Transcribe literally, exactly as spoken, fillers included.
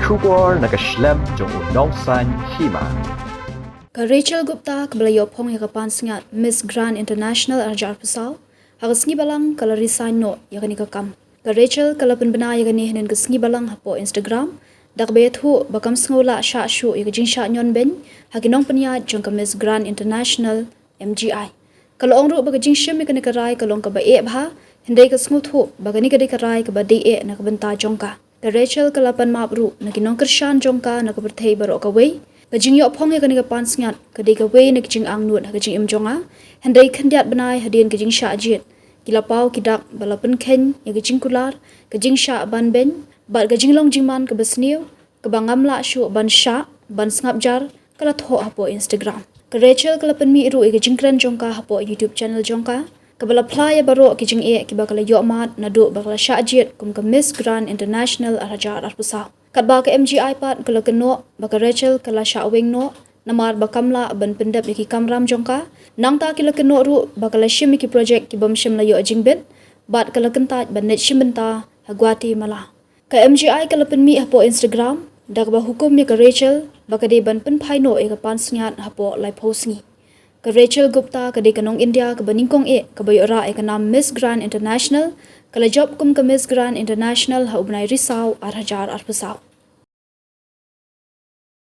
Khubor na ka shlem jong u nongsaiñ hima. Ka Rachel Gupta kaba la ïoh phong ïa ka pansngiat Miss Grand International arhajar arphew saw ha ka sngi Balang ka la resign noh ïa kane ka kam. Ka Rachel ka la pynbna ïa kane hynnin ka sngi Balang hapoh Instagram da kaba ïathuh ba kam sngew lah shah shuh ïa ka jingshah ñion beiñ ha ki nongpynïaid jong ka Miss Grand International M G I. Ka la ong ruh ba ka jingshim ïa kane ka rai ka long kaba eh bha, hynrei ka sngewthuh ba kane ka dei ka rai kaba dei eh na ka bynta jong ka. Ka Rachel ka la pan map ruh na ki nongkyrshan jong ka na ka pyrthei baroh kawei. Ka jingïoh phong ïa kane ka pansngiat ka dei kawei na ka jingangnud ha ka jingim jong nga, hynrei khyndiat bnai hadien ka jingshah jied, ki la paw ki dak ba la pynkheiñ ïa ka jingkular, ka jingshah ban beiñ bad ka jinglong jingman kaba sniew, kaba ngam lah shuh ban shah ban sngap jar, ka la thoh hapoh Instagram. Ka Rachel ka la pynmih ruh ïa ka jingkren jong ka hapoh YouTube channel jong ka, kaba la phla ïa baroh ki jingeh kiba ka la ïoh mad naduh ba ka la shah jied kum ka Miss Grand International arhajar arphew saw. Katba ka M G I pat ka la kynnoh ba ka Rachel ka la shah weng noh namar ba kam lah ban pyndep ïa ki kamram jong ka. Nangta ki la kynnoh ruh ba ka la shim ïa ki projek ki bym shym la ïoh jingbit bad ka la kyntait ban leit shim bynta ha Guatemala. Ka M G I ka la pynmih hapoh Instagram da kaba hukum ïa ka Rachel ba ka dei ban pynphai noh ïa ka pansngiat hapoh laiphew sngi. Ka Rachel Gupta ka dei ka nong India kaba nyngkong eh kaba ïoh rah ïa ka nam Miss Grand International, ka la jop kum ka Miss Grand International ha u bnai Risaw arhajar arphew saw.